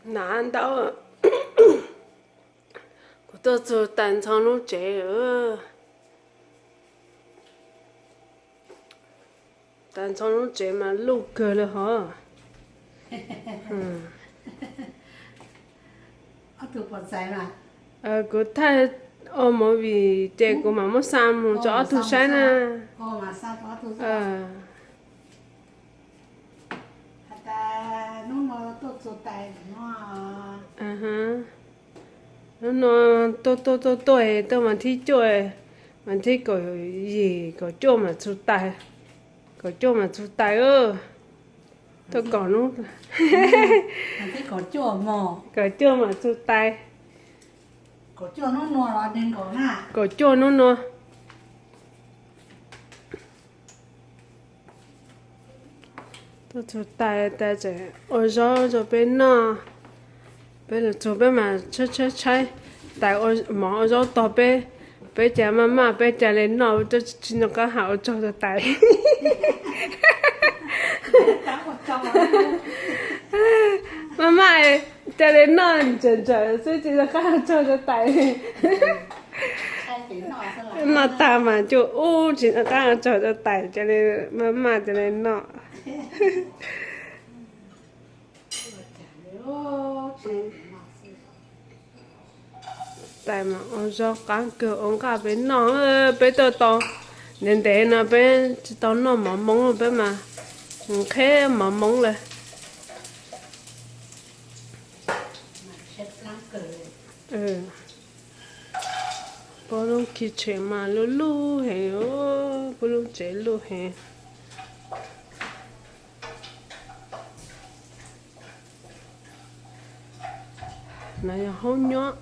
Hnav ntau, kuv tuaj txug tas ntxhov lub tsev lawm. Tas ntxhov lub tsev mas luj kawg li hov. Kuv thaij ua movie ces kuv mam muab xa mus rau ob tug saib na. Hnub no tuaj tuaj tuaj tuaj, tuaj mas thib cuaj, mas thib kaum yim kaum cuaj mam txug tas, kaum cuaj mam txug tas. Tuaj kaum hnub, kaum cuaj mam txug tas. Kaum cuaj hnub no. Tuaj txug tas, tas tseem ua zaub rau peb noj. Peb lug txug peb mas tshaib tshaib tshaib, tas mov ua zaub tog peb, peb cas maj maj peb ca le noj, tsis nco qab has ua tsaug rau tas. Maj maj ca le noj ntsawm ntsawm xwb tsis nco qab has tsaug rau tas. Noj tag mas cuaj ub tsis nco qab has tsaug rau tas, ca le maj maj ca le noj. Tas mas ua zaub qab kawg, ua nqaj peb noj. Peb tuaj tau ntev ntev no peb tsis tau noj mov Hmoob, peb mas nqhis mov Hmoob lawm. Puab lub kitchen mas luj luj heev, puab lub tsev luj heev. No yog hoob nyob,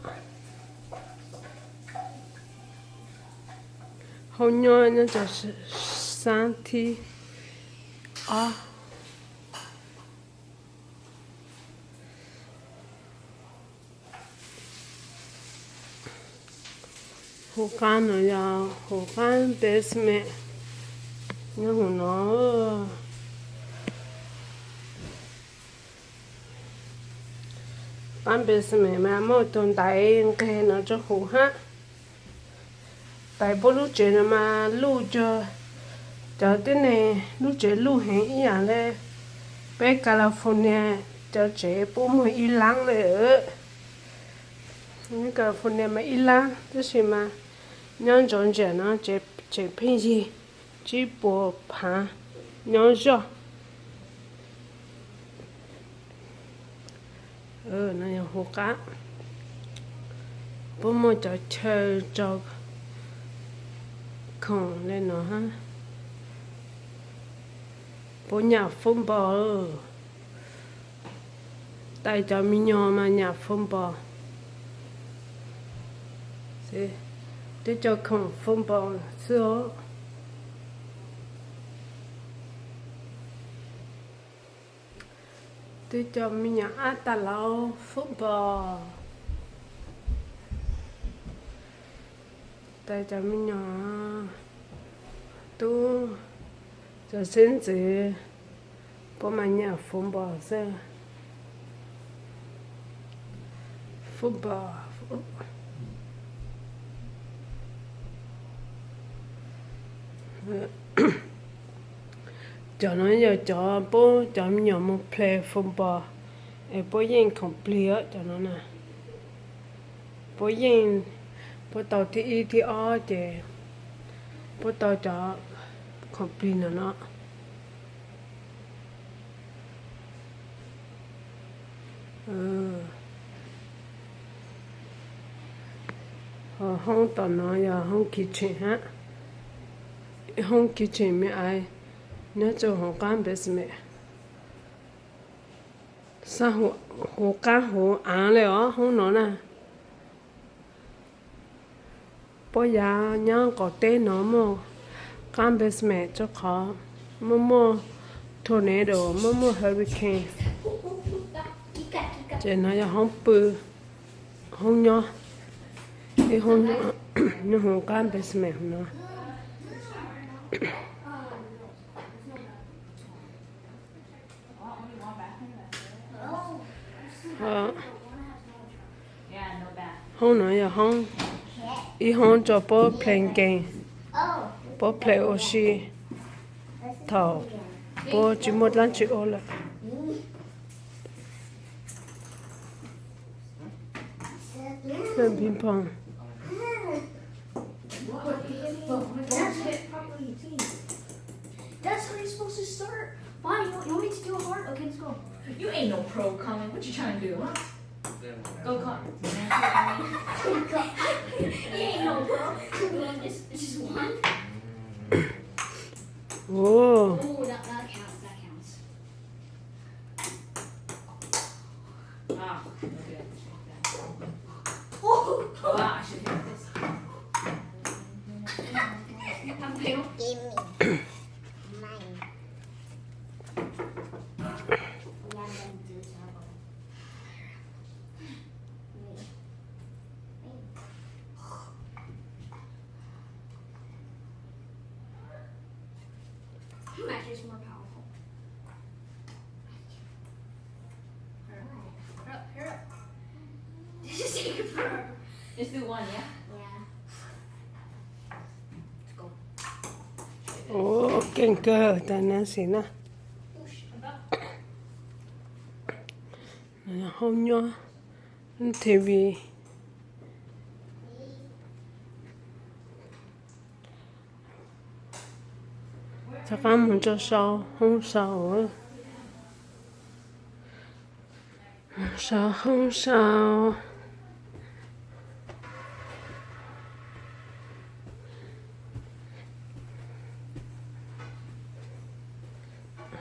hoob nyob nyob rau xab thib ob. Hauv qab no yog hauv qab basement, nyob hauv no. Qab basement mas muaj tug ntaiv nqeg no rau hauv hab. Tais puab lub tsev no mas luj cuag cov tib neeg lub tsev luj heev ib yam le peb California cov tsev puab muag ib lab le. California mas ib lab tab sis mas nyob Georgia no tsev pheej yig, tsib puas phav nyob zog. No yog hauv qab, puab muaj cov chaw rau khoom le no hab. Puab nyam football, tais cov me nyuam mas nyam football. Twb cov khoom football xwb os. Twb cov me nyuam ab tas laus football. Tais cov me nyuam tub, cov xeeb ntxwv, puab mas nyam football xwb. Football. Cov no yog cov puab cov me nyuam mus play football es puab yeej khoom plig os cov no na. Puab yeej, puab tau thib ib thib ob ces puab tau cov khoom plig no no. Ho hoob tom no yog hoob kitchen hab. Hoob kitchen me ais nyob rau hauv qab basement. Sab hauv qab hauv av le os hoob no na. Puab yav nyob qaum teb no muaj qab basement rau qhov muaj muaj tornado, muaj muaj hurricane. Ces no yog hoob pw, hoob nyob, ib hoob nyob nyob hauv qab basement no. Hoob no yog hoob, ib hoob rau puab play game, puab play ua si thaum puab tsis muaj dlaab tsi ua lawm. Ping pong. That's how you're supposed to start. Fine, you, you want me to do a heart? Okay, let's go. You ain't no pro, Colin. What you trying to do? Go, Colin. You ain't no pro. Just, just one. Oh. Ooh, that, that counts. That counts. Ah, okay. Oh, wow, I should have this. Have a pail. Give me mine. Your mattress is more powerful. Hurry up, hurry up, hurry up. This is taking forever. Just do one, yeah? Yeah. Let's go. Ua keej kawg tas na xim na. Push, about. Hoob nyob, T V. Rov qab mus rau sau hoob sau, sau hoob sau.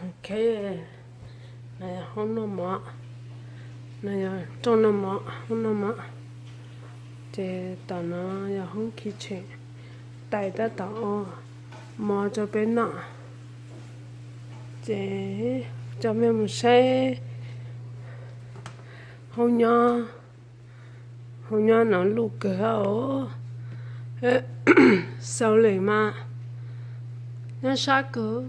Ok, no yog hoob noj mov, no yog rooj noj mov, hoob noj mov. Ces tom no yog hoob kitchen, tais tab tom ua mov rau peb noj. Ces coj mej mus saib hoob nyob, hoob nyob no luj kawg os, xaus li mas nyob sab kawg.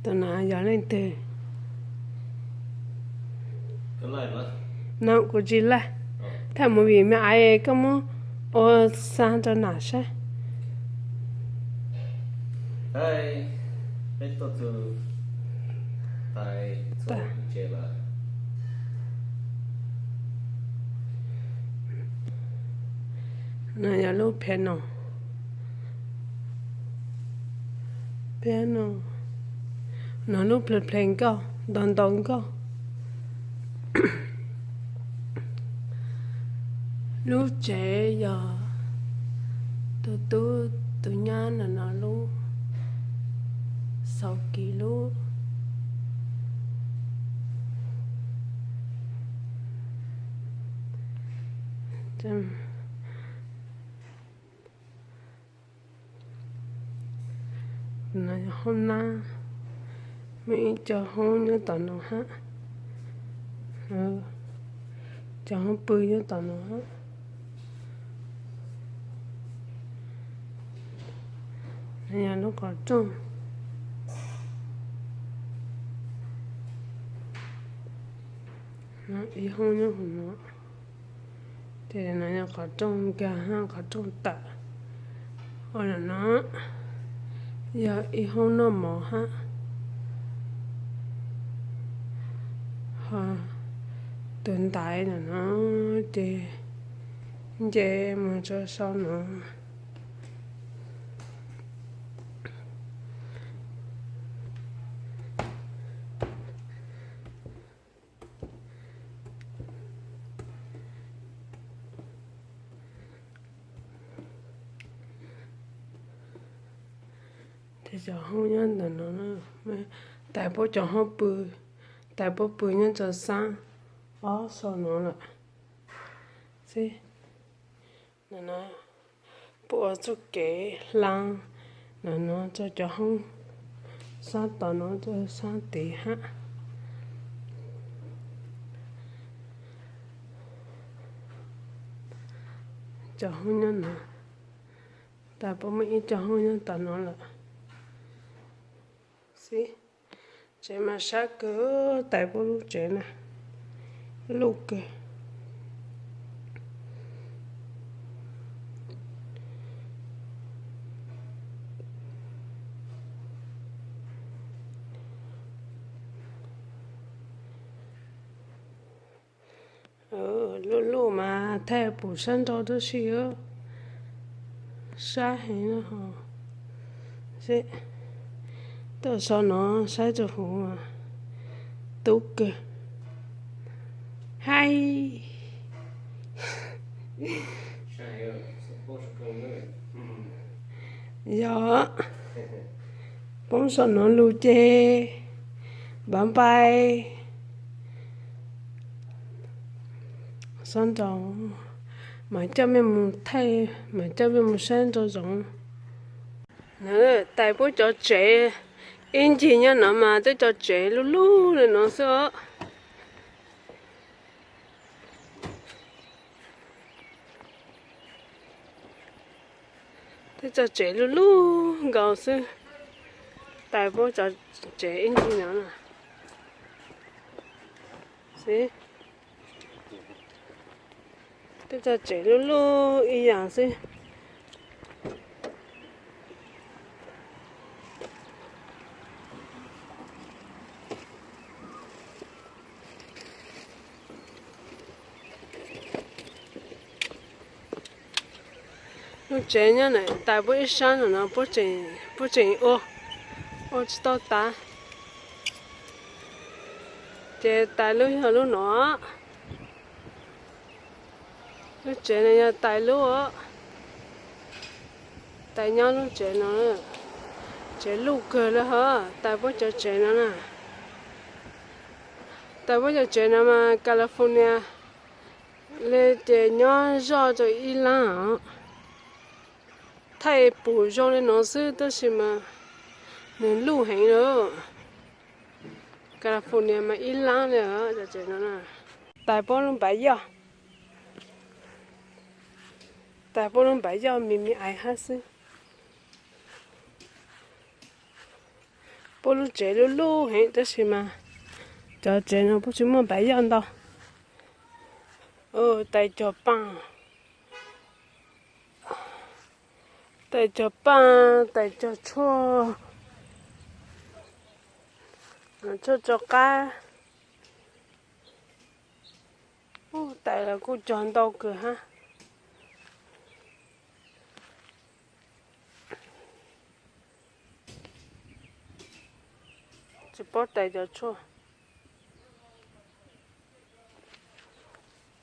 Tus no yog leej twg? No kuv tsis laig. Thaum movie me aiv koj muab ua xa rau nam saib. No yog lub piano, piano, no lub play play nkauj, ntau ntau nkauj. Lub tsev yog tus tub tus nyab no no lub, xaus kis lub. No yog hoob nab, muaj ib co hoob nyob tom no hab, cov hoob pw nyob tom no hab. No yog lub qhov rooj, ib hoob nyob hauv no. Ces no yog qhov rooj nkag hab qhov rooj tawm. Ua no no yog ib hoob noj mov hab. Ho tus ntaiv no no ces nce mus rau sau no. Ces cov hoob nyob ntawm no, tais puab cov hoob pw, tais puab pw nyob rau xab ob sau no lawm xwb. No no puab ua txuj kev hlaa no no rau cov hoob xab tom no rau xab tid hab. Cov hoob nyob no Tais puab muaj ib co hoob nyob tom no lawm. Xib, tsev mas sab kawg, tais puab lub tsev na, luj kawg. Luj luj mas thaij pum sab nraud tab sis sab heev no. Tuaj so no saib rau huv mas tub kawg. Haib, yog poob saum no lug ces npaj npai. Sab nraud, mam coj mej mus thaij, mam coj mej mus saib nraum zoov. Tais puab cov tsev ib ncig nyob no mas twb cov tsev luj luj li no xwb os. Twb cov tsev luj luj nkaus xwb. Tais puab cov tsev ib ncig no na. Xib, twb cov tsev luj luj ib yam xwb. Lub tsev nyob na, tais puab ib sab no no puab tseem ua, ua tsis tau tas. Ces tais lub yog lub no. Lub tsev no yog tais lub. Tais nyob lub tsev no, tsev luj kawg li hos, tais puab cov tsev no na. Tais puab cov tsev no mas California li ces nyob zoj rau ib lab os. Thaij pum zoo li no xwb tab sis mas nws luj heev lawm. California mas ib lab li os cov tsev no. Tais puab lub npav yoj, tais puab lub npav yoj me me aiv hab xwb. Puab lub tsev luj luj heev tab sis mas cov tsev no puab tsis muaj npav yoj ntau. Tais cog paaj, tais cog paaj, tais cog tshuaj, tshuaj tso qab. Tais los kuj cog ntau kawg hab. Tsis paub tais cog tshuaj,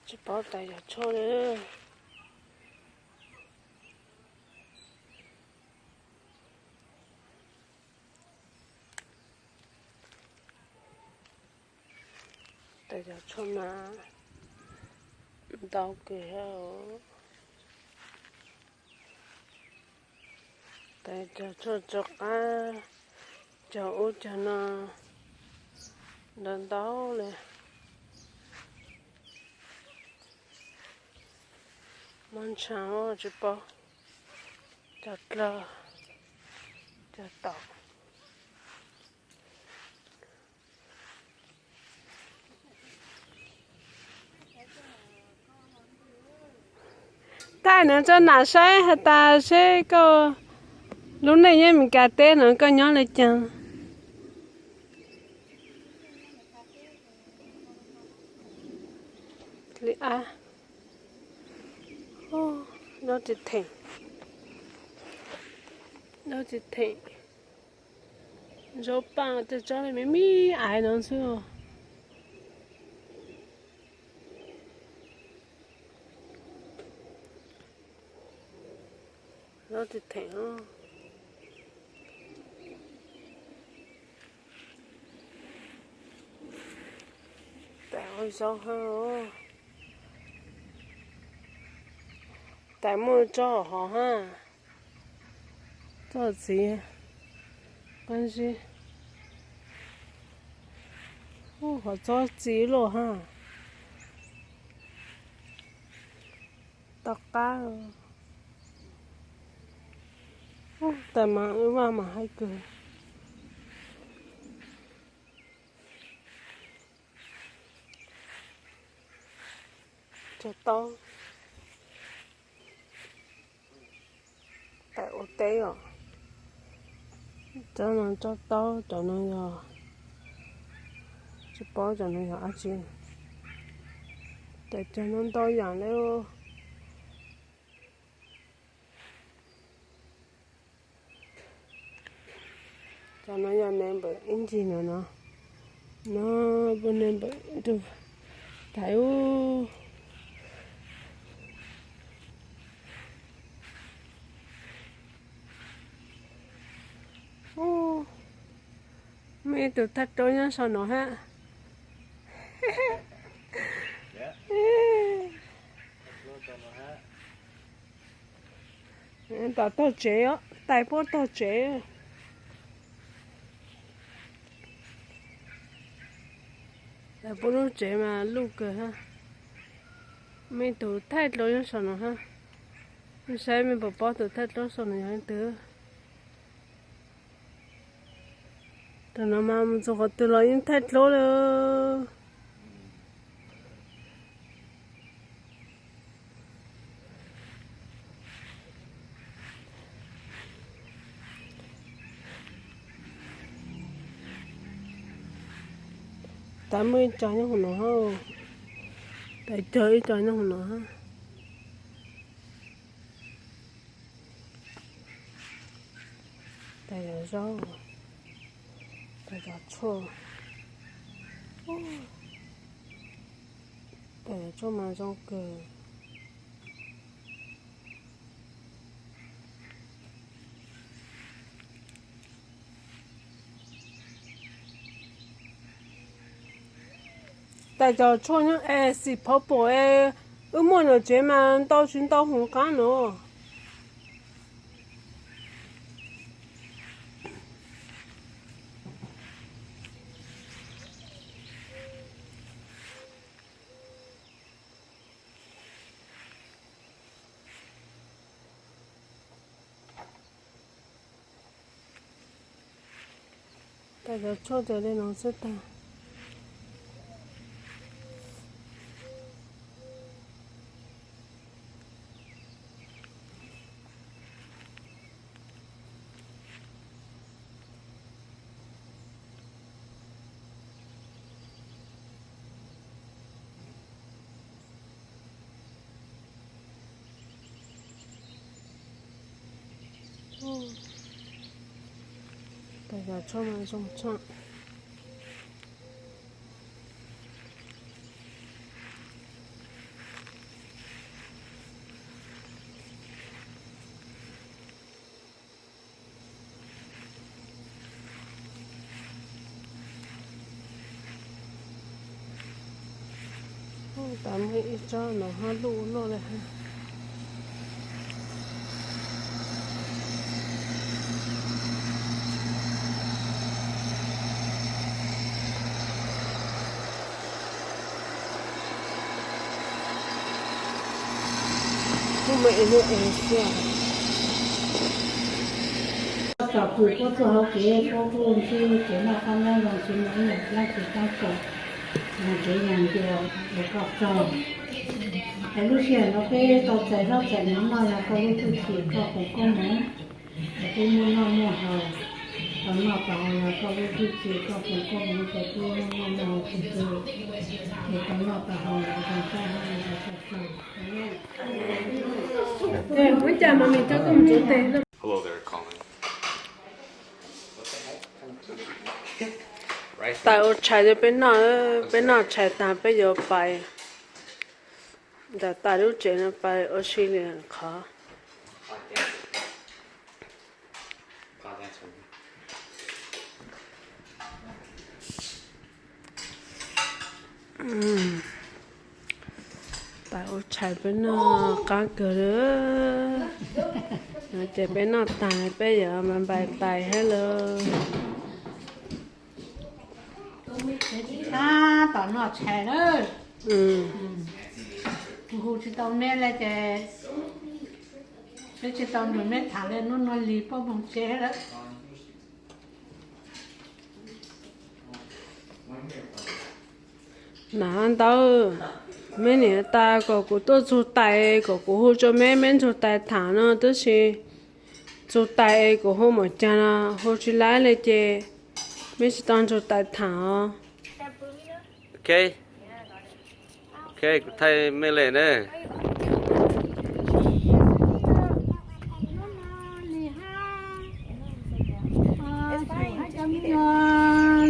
tsis paub tais cog tshuaj li. Tais cog tshuaj mas ntau kawg. Tais cog tshuaj tso qab, cog ub cog no ntau ntau li. Mob ntsha tsis paub, cog dlawg, cog taum. Thaij no rau nam saib has tas seb koj lub neej nyob Meskas teb no koj nyob li cas. Li ab, nyob tsis theem, nyob tsis theem. Zaub paaj tej tsob li me me aiv no xwb. Zaub tsis theem. Tais ua zaub hab. Tais muaj tsob hov hab. Tsob txiv, qab zib. Hov tsob txiv loj hab. Tom qab. Tais mas wb vaj mas haib kawg. Tso taub, tais ua teb os. Cov no tso taub, cov no yog, tsis paub cov no yog dab tsi. Tais cog no ntau yam li. Cov no yog neighbor ib ncig no no, no, neighbor tus tais ub. Muaj ib tug thawj roob nyob saum no hab. Tom taug tsev os, tais puab taug tsev. Tais puab lub tsev mas luj kawg hab. Muaj ib tug thawj roob nyob saum no hab. Saib mej puas paub tus thawj roob saum no yog leej twg. Tus no mas mus txug qhov twg los yeej thawj dlub lawm. Tais muaj ib co nyob hauv no hab. Tais cog ib co nyob hauv no hab. Tais cov zaub, tais cov tshuaj, tais cov tshuaj mas zoo kawg. Tais cov tshuaj nyob es xim phov pum es wb muaj nram tsev mas ntau tsis ntau hmoov qab no. Tais cov tshuaj ces li no xwb tag. Tais cov tshuaj mas zoo tshaj. Tais muaj ib tsob no hab luj luaj li hab. Kuj muaj ib lub ev xwb. Tsom kwm puab txuj hauv kev, puab kuj ntsib kev noj qab nyob zoo tsis muaj ib yam dlaab tsi taab tsi, moog kev yog ntias ua koj tsaug. Es lub sij hawm no peb tau txais zaub txais mov noj yog koj lub hwj chim, koj foom koob moov. Es peb muaj noj muaj haus, tau noj tau haus yog koj lub hwj chim, koj foom koob moov ces peb muaj noj muaj haus txhua txhua, es tau noj tau haus los zoo sab hab, zoo sab tsaug. Tais ua tshais rau peb noj, peb noj tshais tag peb yuav pais ntawm tais lub tsev no pais ua si li qhov. Tais ua tshais peb noj qaab kawg li. No ces peb noj tag peb yuav mas npais tais hab lawm. Tab tom noj tshais lawm. Kuv hu tsis tau neb le ces Peb tsis tau nrog meb tham li, hnub no Lis puab moog tsev lawm. Nam ntawd, meb niam tas kom kuv tuaj txug tais, kom kuv hu rua meb, meb nrug tais tham no, tab sis txug tais es kuv hu mam caag no, hu tsis laib le ces meb tsis tau nrug tais tham os. Ok, ok, kuv thaij mej le na.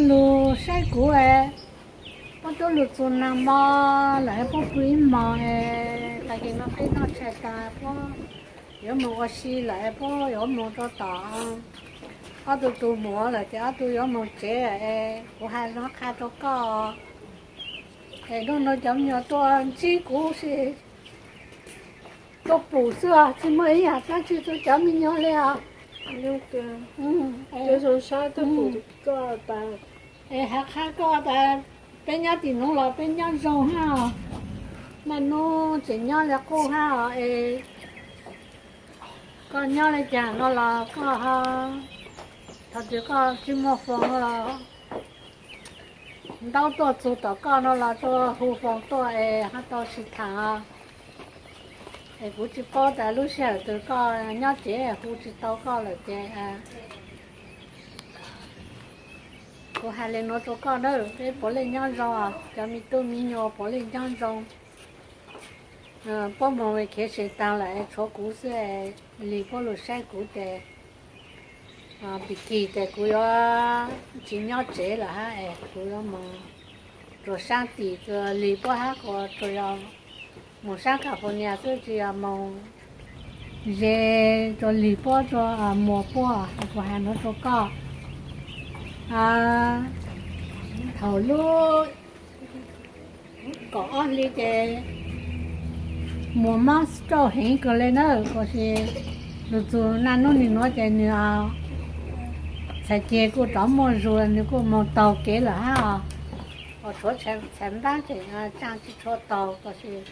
Lug saib kuv, puab tuaj lug txug naag mo lawm, puab pw ib mos, tag kis no peb noj tshais tas puab yuav moog ua si lawm, puab yuav moog rua tom. Ob tug tug muam lawm ces ob tug yuav moog tsev, kuv has nuav qha rua koj. Es hnub no cov me nyuam tuaj ntsib kuv si, tuaj pum xwb, tsis muaj ib yaam dlaab tsi rua cov me nyuam le os. Es has qha koj tas, peb nyob tim nuav los peb nyob zoo hab os. Naj nub tseem nyob le quj hab os, es koj nyob le caag no los koj ho, thaum twg koj tsis muaj foos los ntaub tuaj txug tom koj no los tsuas hu foos tuaj es ho tau sib tham os. Es kuv tsis paub tas lub sij hawm twg koj nyob tsev hu tsis tau koj lawm ces kuv has le nuav rua koj na, peb puav leej nyob zoo, cov me tub me nyuam puav leej nyob zoo. Puab moog vacation taag lawm es tshuav kuv xwb, Lis puab lug saib kuv ces, Piki ces kuv yuav tsis nyob tsev lawm hab es kuv yuav moog rua saab tim, Lis puab hab kuv tsuas yog moog saab California xwb, tsis yog moog ze rua Lis puab, rua muam puab. Kuv has nuav rua koj, thaum lub kaum ob hli ces muam mob stroke heev kawg le na, kuv sis lug txug naj nub nwg nuav ces nwg txhais ceg kuj rov muaj zug, nwg kuj moog taug kev lawm hab os. Tshuav txhais npaab tseem tsaa tsis tshua taug, kuv sis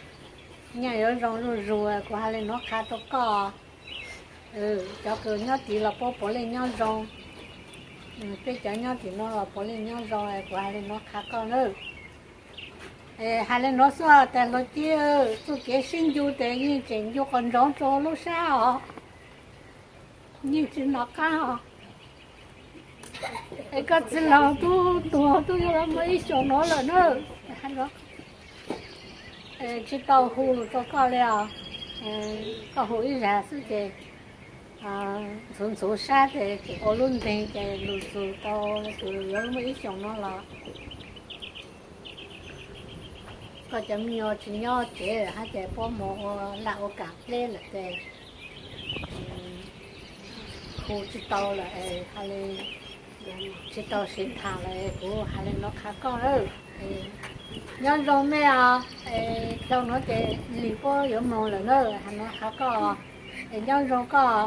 nyaj yuav zoo zuj zug, kuv has le nuav qha rua koj. Cov kws nyob tid los puab puav leej nyob zoo, peb cov nyob tim nuav los puav leej nyob zoo, kuv has le nuav qha koj na. Has le nuav xwb, tas hluas Cib, txuj kev sib ncu tes yeej tseem ncu quas ntsoov rua lub sab os, yeej tsis nov qab os. Es koj txiv laug tub tuag tub yuav muaj ib xyoos nuav lawm na. Tsis tau hu lus rua koj le os, koj hu ib zag xwb ces ntxhuv ntxhuv sab ces tseem ua lub nteeg ces lug txug tau kws yuav muaj ib xyoos nuav los koj cov me nyuam tsis nyob tsev hab ces puab moog ua laj ua kaam pleb lawm ces hu tsis tau lawm, tsis tau sib tham lawm, kuv has le nuav qha koj. Nyob zoo mej os, dhau nuav ces Lis puab yuav moog lawm na, has nuav qha koj, es nyob zoo koj.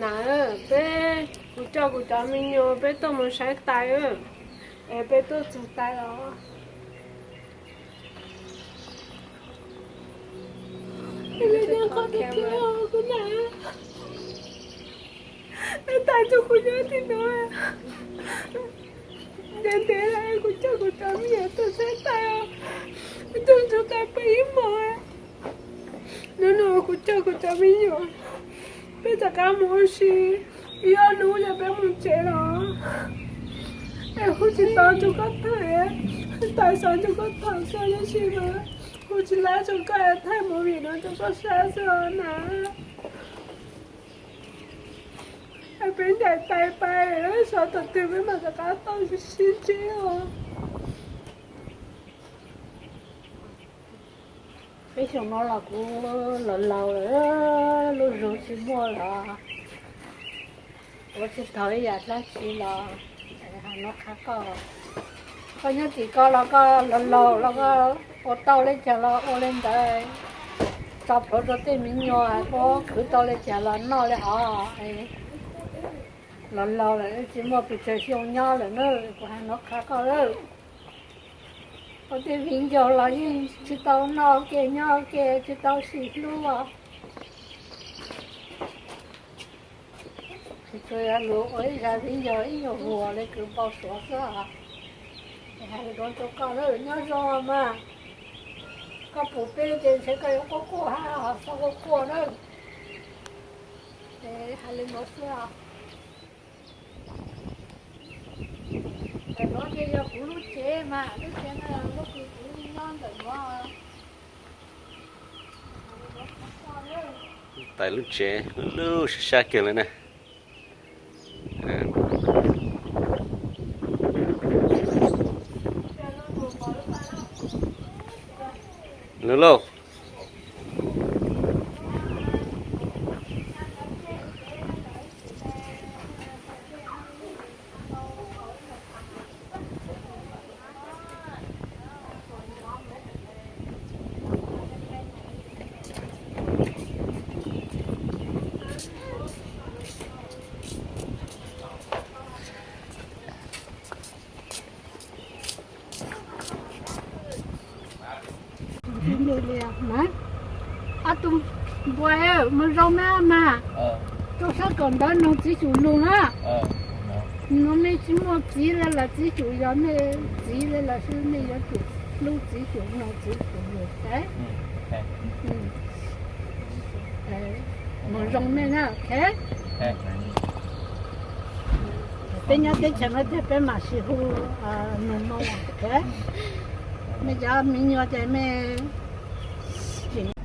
Na, peb, kuv coj kuv cov me nyuam peb tuaj moog saib tais, es peb tuaj txug tais los tais tug kuv nyob tim nuav, ntev ntev lawm kuv coj kuv cov me nyuam tuaj saib tais os, tuaj txug tais peb ib hmos. Nub nua kuv coj kuv cov me nyuam peb rov qab moog ua si, ib ob nub yog peb moog tsev los es hu tsis tau rua koj tham, tais xav rua koj tham kawg tab sis mas hu tsis laib rua koj, thaij movie no rua koj saib xwb os na. Es peb ncaim tais pais, xyov thaum twg peb mam rov qab tau sib ntsib os. Peb xyoo no los kuv laus laus lawm, lub zug tsis muaj los ua tsis tau ib yam dlaab tsi los, has nuav qha koj, koj nyob tim ko los koj laus laus los koj ua tau le caag los ua le ntawd, tso plhuav rua tej me nyuam, puab khwv tau le caag los noj le hov. Laus laus lawm tsis muaj pes tsawg xyoo nyob lawm na, kuv has nuav qha koj lawm. Ua tej viv ncaus los yeej tsis tau noj ke nyob ke, tsis tau sib hlub. Tsuas yog lus ua ib zaj viv ncaus ib nyuag vuag li kwv npau suav xwb os. Hais lus rau koj na, nyob zoo mas. Koj pum peb ces ntshe koj yuav quaj quaj hab ho txhob quaj quaj na. Ces hais li no xwb os. Ntawm no ces yog kuv lub tsev mas, lub tsev no lub kws kuv nyob ntawm no. Tais lub tsev lub sab sab kiag li na. Lub lauj. Ob tug npua, mus zoo na mas. Rau sab kom ntawd noog txiv xyum lug na. No mej tsis muaj txiv le lawm, txiv xyum yog mej txiv le lawm xwb, mej yuav tsum hlub txiv xyum, noog txiv xyum lug. Mus zoo mej na, ok. Peb nyob teb chaws no ces peb mam sis hu nug moo, ok. Mej cov me nyuam ces mej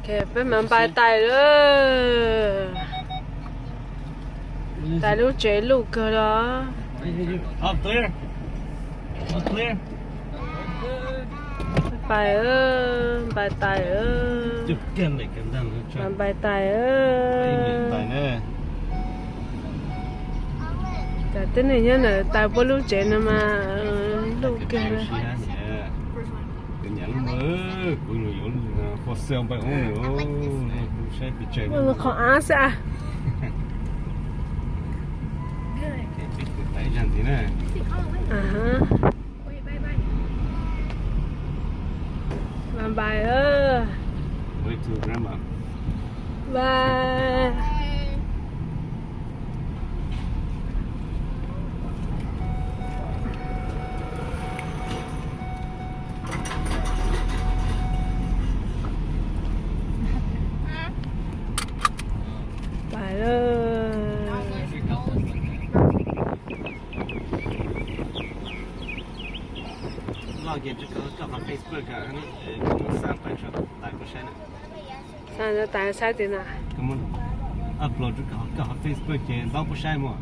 Peb mas npais tais lawm. Tais lub tsev luj kawg los. Npais, npais tais, npais tais. Cas tej neeg nyob ntawm tais puab lub tsev no mas luj kawg. Qhov av xwb. Bye bye. Pais lawm. Xa tais saib tim na. Upload rau koj hauv Facebook ces ntaub puab saib mas.